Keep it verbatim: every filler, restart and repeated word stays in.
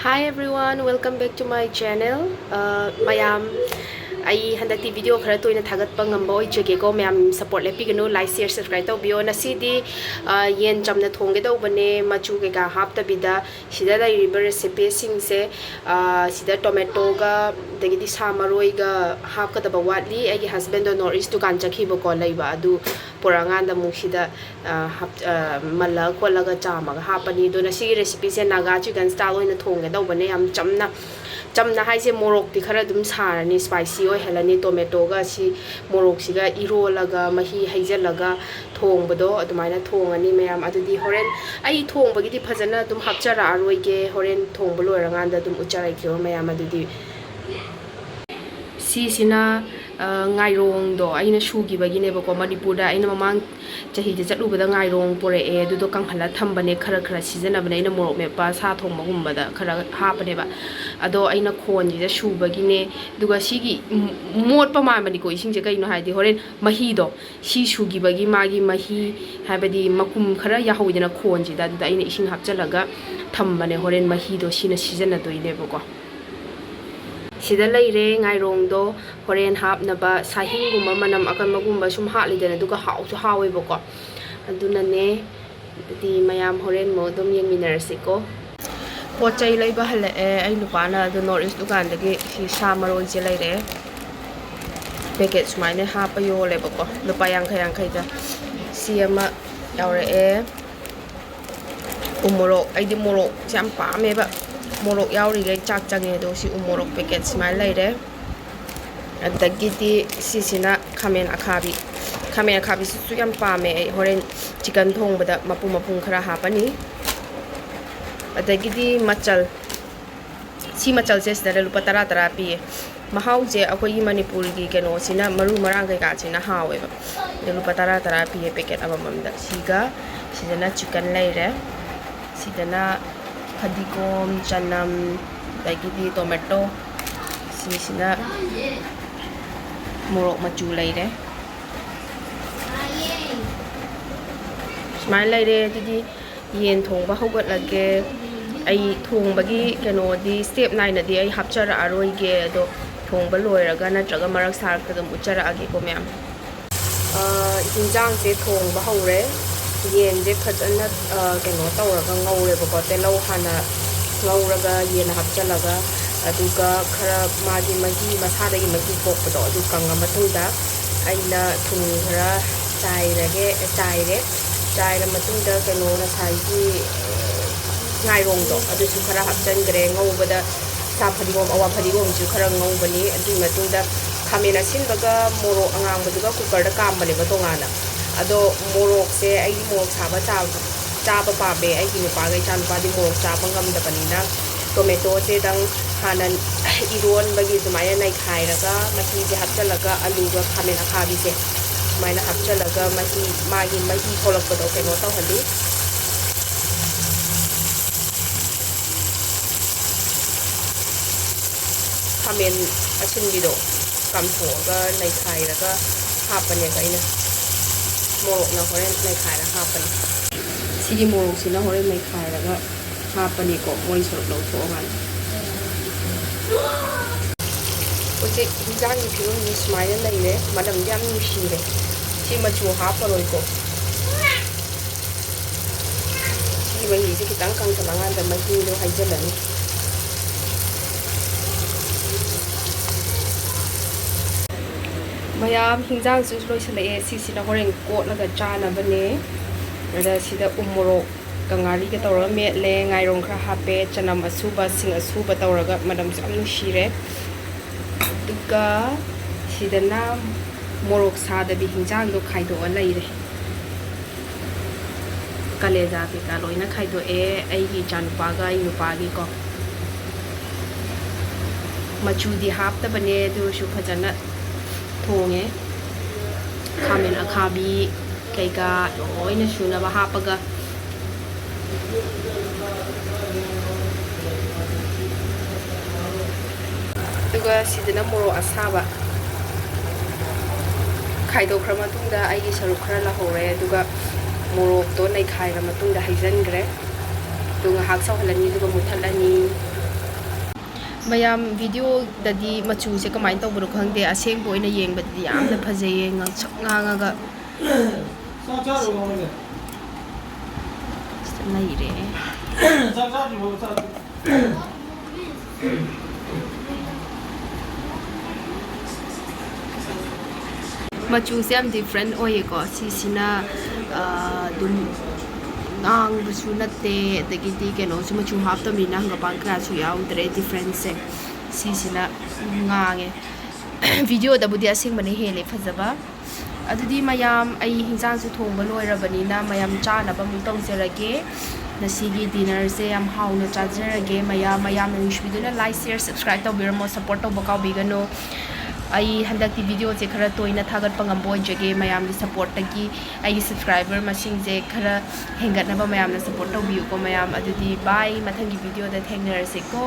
Hi everyone, welcome back to my channel. Uh, ꯃꯌꯥꯝ, ꯑꯩ ꯍꯟꯗꯛꯇꯤ ꯚꯤꯗꯤꯑꯣ ꯈꯔ ꯇꯣꯏꯅ ꯊꯥꯒꯠꯄ ꯉꯝꯕ ꯑꯣꯏꯖꯒꯦꯀꯣ꯫ ꯃꯌꯥꯝ ꯁꯞꯄꯣꯔꯠ ꯂꯦꯞꯄꯤꯒꯅꯨ, ꯂꯥꯏꯛ, ꯁꯤꯌꯔ, ꯁꯕꯁꯀ꯭ꯔꯥꯏꯕ ꯇꯧꯕꯤꯌꯣ꯫ ꯉꯁꯤꯗꯤ ꯑ, ꯌꯦꯟ ꯆꯝꯅ ꯊꯣꯡꯒꯦ ꯇꯧꯕꯅꯦ, ꯃꯆꯨ ꯀꯩꯀꯥ ꯍꯥꯞꯇꯕꯤꯗ꯫ ꯁꯤꯗ ꯂꯩꯔꯤꯕ ꯔꯦꯁꯤꯄꯤꯁꯤꯡꯁꯦ, ꯑ, ꯁꯤꯗ ꯇꯣꯃꯦꯇꯣꯒ ꯑꯗꯒꯤꯗꯤ ꯁꯥ ꯃꯔꯣꯏꯒ ꯍꯥꯞꯀꯗꯕ ꯋꯥꯠꯂꯤ꯫ ꯑꯩꯒꯤ ꯍꯁꯕꯦꯟꯗꯣ ꯅꯣꯔꯠ ꯏꯁ ꯗꯨꯀꯥꯟ ꯆꯠꯈꯤꯕꯀꯣ, ꯂꯩꯕ ꯑꯗꯨ ꯄꯨꯔꯛꯑꯀꯥꯟꯗ ꯑꯃꯨꯛ ꯁꯤꯗ ꯑ, ꯍꯥꯞ-, ꯑ, ꯃꯜꯂꯒ ꯈꯣꯠꯂꯒ ꯆꯥꯝꯃꯒ ꯍꯥꯞꯄꯅꯤ꯫ ꯑꯗꯨꯅ ꯁꯤꯒꯤ ꯔꯦꯁꯤꯄꯤꯁꯦ ꯅꯥꯒꯥ ꯆꯤꯀꯟ ꯁ꯭ꯇꯥꯏꯜ ꯑꯣꯏꯅ ꯊꯣꯡꯒꯦ ꯇꯧꯕꯅꯦ꯫ ꯌꯥꯝ ꯆꯝꯅ, ꯆꯝꯅ ꯍꯥꯏꯁꯦ ꯃꯣꯔꯣꯛꯇꯤ ꯈꯔ ꯑꯗꯨꯝ ꯁꯥꯔꯅꯤ, ꯁ꯭ꯄꯥꯏꯁꯤ ꯑꯣꯏꯍꯜꯂꯅꯤ꯫ ꯇꯣꯃꯦꯇꯣꯒ ꯁꯤ ꯃꯣꯔꯣꯛꯁꯤꯒ ꯏꯔꯣꯜꯂꯒ ꯃꯍꯤ ꯍꯩꯖꯤꯜꯂꯒ ꯊꯣꯡꯕꯗꯣ ꯑꯗꯨꯃꯥꯏꯅ ꯊꯣꯡꯉꯅꯤ ꯃꯌꯥꯝ꯫ ꯑꯗꯨꯗꯤ ꯍꯣꯔꯦꯟ ꯑꯩ ꯊꯣꯡꯕꯒꯤꯗꯤ ꯐꯖꯅ ꯑꯗꯨꯝ ꯍꯥꯞꯆꯔꯛꯑꯔꯣꯏꯒꯦ, ꯍꯣꯔꯦꯟ ꯊꯣꯡꯕ ꯂꯣꯏꯔꯀꯥꯟꯗ ꯑꯗꯨꯝ ꯎꯠꯆꯔꯛꯀꯦꯕ ꯃꯌꯥꯝ꯫ ꯑꯗꯨꯗꯤ ꯁꯤꯁꯤꯅ, ꯑ, ꯉꯥꯏꯔꯣꯡꯗꯣ ꯑꯩꯅ ꯁꯨꯈꯤꯕꯒꯤꯅꯦꯕꯀꯣ꯫ ꯃꯅꯤꯄꯨꯔꯗ ꯑꯩꯅ ꯃꯃꯥꯡ ꯆꯍꯤꯗ ꯆꯠꯂꯨꯕꯗ ꯉꯥꯏꯔꯣꯡ ꯄꯨꯔꯛꯑꯦ, ꯑꯗꯨꯗꯣ ꯀꯪꯍꯜꯂ ꯊꯝꯕꯅꯦ꯫ ꯈꯔ ꯈꯔ ꯁꯤꯖꯤꯟꯅꯕꯅꯦ ꯑꯩꯅ ꯃꯣꯔꯣꯛ ꯃꯦꯠꯄ, ꯁꯥ ꯊꯣꯡꯕꯒꯨꯝꯕꯗ ꯈꯔ ꯍꯥꯞꯄꯅꯦꯕ꯫ ꯑꯗꯣ ꯑꯩꯅ ꯈꯣꯟꯁꯤꯗ ꯁꯨꯕꯒꯤꯅꯦ꯫ ꯑꯗꯨꯒ ꯁꯤꯒꯤ ꯃ-, ꯃꯣꯠꯄ ꯃꯥꯟꯕꯅꯤꯀꯣ ꯏꯁꯤꯡꯁꯦ, ꯀꯩꯅꯣ ꯍꯥꯏꯗꯤ ꯍꯣꯔꯦꯟ ꯃꯍꯤꯗꯣ, ꯁꯤ ꯁꯨꯈꯤꯕꯒꯤ ꯃꯥꯒꯤ ꯃꯍꯤ, ꯍꯥꯏꯕꯗꯤ ꯃꯀꯨꯝ ꯈꯔ ꯌꯥꯍꯧꯋꯤꯗꯅ ꯈꯣꯟꯁꯤꯗ, ꯑꯗꯨꯗ ꯑꯩꯅ ꯏꯁꯤꯡ ꯍꯥꯞꯆꯤꯜꯂꯒ ꯊꯝꯕꯅꯦ꯫ ꯍꯣꯔꯦꯟ ꯃꯍꯤꯗꯣ ꯁꯤꯅ ꯁꯤꯖꯤꯟꯅꯗꯣꯏꯅꯦꯕꯀꯣ꯫ ꯁꯤꯗ ꯂꯩꯔꯦ ꯉꯥꯏꯔꯣꯡꯗꯣ, ꯍꯣꯔꯦꯟ ꯍꯥꯞꯅꯕ꯫ ꯁꯥꯍꯤꯡꯒꯨꯝꯕ, ꯃꯅꯝ ꯑꯀꯟꯕꯒꯨꯝꯕ ꯁꯨꯝ ꯍꯥꯠꯂꯤꯗꯅ, ꯑꯗꯨꯒ ꯍꯥꯎꯁꯨ ꯍꯥꯎꯋꯦꯕꯀꯣ꯫ ꯑꯗꯨꯅꯅꯦ, ꯑꯗꯨꯗꯤ ꯃꯌꯥꯝ ꯍꯣꯔꯦꯟ ꯑꯃꯨꯛ ꯑꯗꯨꯝ ꯌꯦꯡꯃꯤꯟꯅꯔꯁꯤꯀꯣ꯫ ꯄꯣꯠ ꯆꯩ ꯂꯩꯕ ꯍꯜꯂꯛꯑꯦ ꯑꯩ ꯅꯨꯄꯥꯅ꯫ ꯑꯗꯣ ꯅꯣꯔꯠ ꯏꯁ ꯗꯨꯀꯥꯟꯗꯒꯤ ꯁꯤ ꯁꯥ ꯃꯔꯣꯏꯁꯦ ꯂꯩꯔꯛꯑꯦ꯫ ꯄꯦꯀꯦꯠ ꯁꯨꯃꯥꯏꯅ ꯍꯥꯞꯄ ꯌꯣꯜꯂꯦꯕꯀꯣ, ꯂꯨꯄꯥ ꯌꯥꯡꯈꯩ ꯌꯥꯡꯈꯩꯗ꯫ ꯁꯤ ꯑꯃ ꯌꯥꯎꯔꯛꯑꯦ꯫ ꯎ ꯃꯣꯔꯣꯛ, ꯑꯩꯗꯤ ꯃꯣꯔꯣꯛꯁꯦ ꯌꯥꯝ ꯄꯥꯝꯃꯦꯕ꯫ ꯃꯣꯔꯣꯛ ꯌꯥꯎꯔꯤꯈꯩ ꯆꯥꯛ ꯆꯪꯉꯦ꯫ ꯑꯗꯣ ꯁꯤ ꯎ ꯃꯣꯔꯣꯛ ꯄꯦꯀꯦꯠ ꯁꯨꯃꯥꯏꯅ ꯂꯩꯔꯦ꯫ ꯑꯗꯒꯤꯗꯤ ꯁꯤꯁꯤꯅ ꯈꯥꯃꯦꯟ ꯑꯈꯥꯕꯤ꯫ ꯈꯥꯃꯦꯟ ꯑꯈꯥꯕꯤꯁꯤꯁꯨ ꯌꯥꯝ ꯄꯥꯝꯃꯦ ꯑꯩ꯫ ꯍꯣꯔꯦꯟ ꯆꯤꯀꯟ ꯊꯣꯡꯕꯗ ꯃꯄꯨꯝ ꯃꯄꯨꯝ ꯈꯔ ꯍꯥꯞꯄꯅꯤ꯫ ꯑꯗꯒꯤꯗꯤ ꯃꯆꯜ, ꯁꯤ ꯃꯆꯜꯁꯦ ꯁꯤꯗꯅ ꯂꯨꯄꯥ ꯇꯔꯥ ꯇꯔꯥ ꯄꯤꯌꯦ꯫ ꯃꯍꯥꯎꯁꯦ ꯑꯩꯈꯣꯏꯒꯤ ꯃꯅꯤꯄꯨꯔꯒꯤ ꯀꯩꯅꯣꯁꯤꯅ, ꯃꯔꯨ ꯃꯔꯥꯡ ꯀꯩꯀꯥꯁꯤꯅ ꯍꯥꯎꯋꯦꯕ꯫ ꯑꯗꯣ ꯂꯨꯄꯥ ꯇꯔꯥ ꯇꯔꯥ ꯄꯤꯌꯦ ꯄꯦꯀꯦꯠ ꯑꯃꯃꯝꯗ꯫ ꯁꯤꯒ ꯁꯤꯗꯅ ꯆꯤꯀꯟ ꯂꯩꯔꯦ꯫ ꯁꯤꯗꯅ ꯐꯗꯤꯒꯣꯝ, ꯆꯅꯝ, ꯑꯗꯒꯤꯗꯤ ꯇꯣꯃꯦꯇꯣ, ꯁꯤꯁꯤꯅ ꯃꯣꯔꯣꯛ ꯃꯆꯨ ꯂꯩꯔꯦ꯫ ꯁꯨꯃꯥꯏꯅ ꯂꯩꯔꯦ꯫ ꯑꯗꯨꯗꯤ ꯌꯦꯟ ꯊꯣꯡꯕ ꯍꯧꯒꯠꯂꯒꯦ꯫ ꯑꯩ ꯊꯣꯡꯕꯒꯤ ꯀꯩꯅꯣꯗꯤ step nine ꯗꯤ ꯑꯩ ꯍꯥꯞꯆꯔꯛꯑꯔꯣꯏꯒꯦ, ꯑꯗꯣ ꯊꯣꯡꯕ ꯂꯣꯏꯔꯒ ꯅꯠꯇ꯭ꯔꯒ ꯃꯔꯛ ꯁꯥꯔꯛꯇ ꯑꯗꯨꯝ ꯎꯠꯆꯔꯛꯑꯒꯦꯀꯣ ꯃꯌꯥꯝ꯫ ꯑ, ꯍꯤꯟꯖꯥꯡꯁꯦ ꯊꯣꯡꯕ ꯍꯧꯔꯦ꯫ ꯌꯦꯟꯁꯦ ꯐꯖꯅ, ꯑ, ꯀꯩꯅꯣ ꯇꯧꯔꯒ ꯉꯧꯔꯦꯕꯀꯣ꯫ ꯇꯤꯜꯍꯧ ꯍꯥꯟꯅ ꯉꯧꯔꯒ ꯌꯦꯟ ꯍꯥꯞꯆꯤꯜꯂꯒ, ꯑꯗꯨꯒ ꯈꯔ ꯃꯥꯒꯤ ꯃꯍꯤ, ꯃꯁꯥꯗꯒꯤ ꯃꯍꯤ ꯊꯣꯛꯄꯗꯣ, ꯑꯗꯨ ꯀꯪꯉ ꯃꯇꯨꯡꯗ ꯑꯩꯅ ꯊꯨꯝ ꯈꯔ ꯆꯥꯏꯔꯒꯦ, ꯆꯥꯏꯔꯦ꯫ ꯆꯥꯏꯔ ꯃꯇꯨꯡꯗ ꯀꯩꯅꯣ, ꯉꯁꯥꯏꯒꯤ, ꯑ, ꯉꯥꯏꯔꯣꯡꯗꯣ, ꯑꯗꯨꯁꯨ ꯈꯔ ꯍꯥꯞꯆꯤꯟꯈ꯭ꯔꯦ꯫ ꯉꯧꯕꯗ ꯁꯥ ꯐꯗꯤꯒꯣꯝ, ꯑꯋꯥ ꯐꯗꯤꯒꯣꯝꯁꯨ ꯈꯔ ꯉꯧꯕꯅꯤ꯫ ꯑꯗꯨꯒꯤ ꯃꯇꯨꯡꯗ ꯈꯥꯃꯦꯟ ꯑꯁꯤꯟꯕꯒ ꯃꯣꯔꯣꯛ ꯑꯉꯥꯡꯕꯗꯨꯒ cooker ꯗ ꯀꯥꯝꯕꯅꯦꯕ ꯇꯣꯉꯥꯟꯅ꯫ ꯑꯗꯣ ꯃꯣꯔꯣꯛꯁꯦ ꯑꯩꯗꯤ ꯃꯣꯔꯣꯛ ꯁꯥꯕ ꯆꯥꯕ, ꯆꯥꯕ ꯄꯥꯝꯃꯦ꯫ ꯑꯩꯒꯤ ꯅꯨꯄꯥꯒ ꯏꯆꯥꯅꯨꯄꯥꯗꯤ ꯃꯣꯔꯣꯛ ꯆꯥꯕ ꯉꯝꯗꯕꯅꯤꯅ, tomato ꯁꯦꯗꯪ ꯍꯥꯟꯅ ꯏꯔꯣꯟꯕꯒꯤ ꯑꯗꯨꯃꯥꯏꯅ ꯅꯩꯈꯥꯏꯔꯒ, ꯃꯍꯤꯁꯦ ꯍꯥꯞꯆꯤꯜꯂꯒ, ꯑꯂꯨꯒ ꯈꯥꯃꯦꯟ ꯑꯈꯥꯕꯤꯁꯦ ꯁꯨꯃꯥꯏꯅ ꯍꯥꯞꯆꯤꯜꯂꯒ, ꯃꯍꯤ, ꯃꯥꯒꯤ ꯃꯍꯤ ꯊꯣꯛꯂꯛꯄꯗꯣ ꯀꯩꯅꯣ ꯇꯧꯍꯜꯂꯤ꯫ ꯈꯥꯃꯦꯟ ꯑꯁꯤꯟꯕꯤꯗꯣ ꯀꯥꯝꯊꯣꯛꯑꯒ ꯅꯩꯈꯥꯏꯔꯒ ꯍꯥꯞꯄꯅꯦꯕ ꯑꯩꯅ꯫ ꯃꯣꯔꯣꯛꯅ ꯍꯣꯔꯦꯟ ꯅꯩꯈꯥꯏꯔ ꯍꯥꯞꯄꯅꯤ꯫ ꯁꯤꯒꯤ ꯃꯣꯔꯣꯛꯁꯤꯅ ꯍꯣꯔꯦꯟ ꯅꯩꯈꯥꯏꯔꯒ ꯍꯥꯞꯄꯅꯤꯀꯣ, ꯃꯣꯏ ꯁꯔꯨꯛ ꯂꯧꯊꯣꯛꯑꯀꯥꯟꯗ꯫ ꯍꯧꯖꯤꯛ ꯍꯤꯟꯖꯥꯡꯒꯤ ꯐꯤꯕꯝꯗꯤ ꯁꯨꯃꯥꯏꯅ ꯂꯩꯔꯦ꯫ ꯃꯅꯝꯗꯤ ꯌꯥꯝ ꯅꯨꯡꯁꯤꯔꯦ꯫ ꯁꯤ ꯃꯆꯨ ꯍꯥꯞꯄꯔꯣꯏꯀꯣ꯫ ꯁꯤꯒꯤ ꯃꯍꯤꯁꯦ ꯈꯤꯇꯪ ꯀꯪꯁꯤꯜꯂꯀꯥꯟꯗ ꯃꯍꯤꯗꯣ ꯍꯩꯖꯤꯜꯂꯅꯤ꯫ ꯃꯌꯥꯝ, ꯍꯤꯟꯖꯥꯡꯁꯨ ꯂꯣꯏꯁꯤꯜꯂꯛꯑꯦ꯫ ꯁꯤꯁꯤꯅ ꯍꯣꯔꯦꯟ ꯀꯣꯠꯂꯒ ꯆꯥꯅꯕꯅꯦ꯫ ꯑꯗ ꯁꯤꯗ ꯎ ꯃꯣꯔꯣꯛꯀ ꯉꯥꯔꯤꯒ ꯇꯧꯔꯒ ꯃꯦꯠꯂꯦ, ꯉꯥꯏꯔꯣꯡ ꯈꯔ ꯍꯥꯞꯄꯦ, ꯆꯅꯝ ꯑꯁꯨꯕ, ꯁꯤꯡ ꯑꯁꯨꯕ ꯇꯧꯔꯒ, ꯃꯅꯝꯁꯨ ꯌꯥꯝ ꯅꯨꯡꯁꯤꯔꯦ꯫ ꯑꯗꯨꯒ ꯁꯤꯗꯅ ꯃꯣꯔꯣꯛ ꯁꯥꯗꯕꯤ ꯍꯤꯟꯖꯥꯡꯗꯣ ꯈꯥꯏꯗꯣꯛꯑ ꯂꯩꯔꯦ꯫ ꯀꯂꯦꯖꯥ ꯀꯩꯀꯥ ꯂꯣꯏꯅ ꯈꯥꯏꯗꯣꯛꯑꯦ, ꯑꯩꯒꯤ ꯏꯆꯥꯅꯨꯄꯥꯒ ꯑꯩ ꯅꯨꯄꯥꯒꯤꯀꯣ꯫ ꯃꯆꯨꯗꯤ ꯍꯥꯞꯇꯕꯅꯦ, ꯑꯗꯨ ꯑꯣꯏꯔꯁꯨ ꯐꯖꯅ ꯊꯣꯡꯉꯦ꯫ ꯈꯥꯃꯦꯟ ꯑꯈꯥꯕꯤ ꯀꯩꯀꯥ ꯂꯣꯏꯅ ꯁꯨꯅꯕ ꯍꯥꯞꯄꯒ꯫ ꯑꯗꯨꯒ ꯁꯤꯗꯅ ꯃꯣꯔꯣꯛ ꯑꯁꯥꯕ ꯈꯥꯏꯗꯣꯛꯈ꯭ꯔ ꯃꯇꯨꯡꯗ ꯑꯩꯒꯤ ꯁꯔꯨꯛ ꯈꯔ ꯂꯧꯍꯧꯔꯦ, ꯑꯗꯨꯒ ꯃꯣꯔꯣꯛꯇꯣ ꯅꯩꯈꯥꯏꯔ ꯃꯇꯨꯡꯗ ꯍꯩꯖꯤꯟꯈ꯭ꯔꯦ꯫ ꯉꯥꯏꯍꯥꯛ ꯁꯧꯍꯜꯂꯅꯤ, ꯑꯗꯨꯒ ꯃꯨꯊꯠꯂꯅꯤ꯫ ꯃꯌꯥꯝ, ꯚꯤꯗꯤꯑꯣꯗꯗꯤ ꯃꯆꯨꯁꯦ ꯀꯃꯥꯏꯅ ꯇꯧꯕꯅꯣ ꯈꯪꯗꯦ, ꯑꯁꯦꯡꯕ ꯑꯣꯏꯅ ꯌꯦꯡꯕꯗꯗꯤ ꯌꯥꯝꯅ ꯐꯖꯩꯌꯦ, ꯉꯥꯡꯁꯛ ꯉꯥꯡꯉꯒ꯫ ꯂꯩꯔꯦ꯫ ꯃꯆꯨꯁꯦ ꯌꯥꯝ different ꯑꯣꯏꯌꯦꯀꯣ꯫ ꯁꯤꯁꯤꯅ, ꯑ, ꯑꯗꯨꯝ ꯉꯥꯡꯕꯁꯨ ꯅꯠꯇꯦ, ꯑꯗꯒꯤꯗꯤ ꯀꯩꯅꯣꯁꯨ ꯃꯆꯨ ꯍꯥꯞꯇꯕꯅꯤꯅ ꯍꯪꯒꯄꯥꯟ ꯀꯌꯥꯁꯨ ꯌꯥꯎꯗ꯭ꯔꯦ꯫ Difference ꯁꯦ ꯁꯤꯁꯤꯅ ꯉꯥꯡꯉꯦ꯫ ꯚꯤꯗꯤꯑꯣꯗꯕꯨꯗꯤ ꯑꯁꯦꯡꯕꯅ ꯍꯦꯜꯂꯦ ꯐꯖꯕ꯫ ꯑꯗꯨꯗꯤ ꯃꯌꯥꯝ, ꯑꯩ ꯍꯤꯟꯖꯥꯡꯁꯨ ꯊꯣꯡꯕ ꯂꯣꯏꯔꯕꯅꯤꯅ ꯃꯌꯥꯝ ꯆꯥꯅꯕ ꯑꯃꯨꯛ ꯇꯧꯖꯔꯒꯦ꯫ ꯉꯁꯤꯒꯤ dinner ꯁꯦ ꯌꯥꯝ ꯍꯥꯎꯅ ꯆꯥꯖꯔꯒꯦ꯫ ꯃꯌꯥꯝ, ꯃꯌꯥꯝꯅ ꯅꯨꯡꯁꯤꯕꯤꯗꯨꯅ like, share, subscribe ꯇꯧꯕꯤꯔꯝꯃꯣ꯫ Support ꯇꯧꯕ ꯀꯥꯎꯕꯤꯒꯅꯨ꯫ ꯑꯩ ꯍꯟꯗꯛꯇꯤ ꯚꯤꯗꯤꯑꯣꯁꯦ ꯈꯔ ꯇꯣꯏꯅ ꯊꯥꯒꯠꯄ ꯉꯝꯕ ꯑꯣꯏꯖꯒꯦ꯫ ꯃꯌꯥꯝꯒꯤ support ꯇꯒꯤ ꯑꯩꯒꯤ subscriber ꯃꯁꯤꯡꯁꯦ ꯈꯔ ꯍꯦꯟꯒꯠꯅꯕ ꯃꯌꯥꯝꯅ support ꯇꯧꯕꯤꯌꯨꯀꯣ ꯃꯌꯥꯝ꯫ ꯑꯗꯨꯗꯤ bye, ꯃꯊꯪꯒꯤ ꯚꯤꯗꯤꯑꯣꯗ ꯊꯦꯡꯅꯔꯁꯤꯀꯣ꯫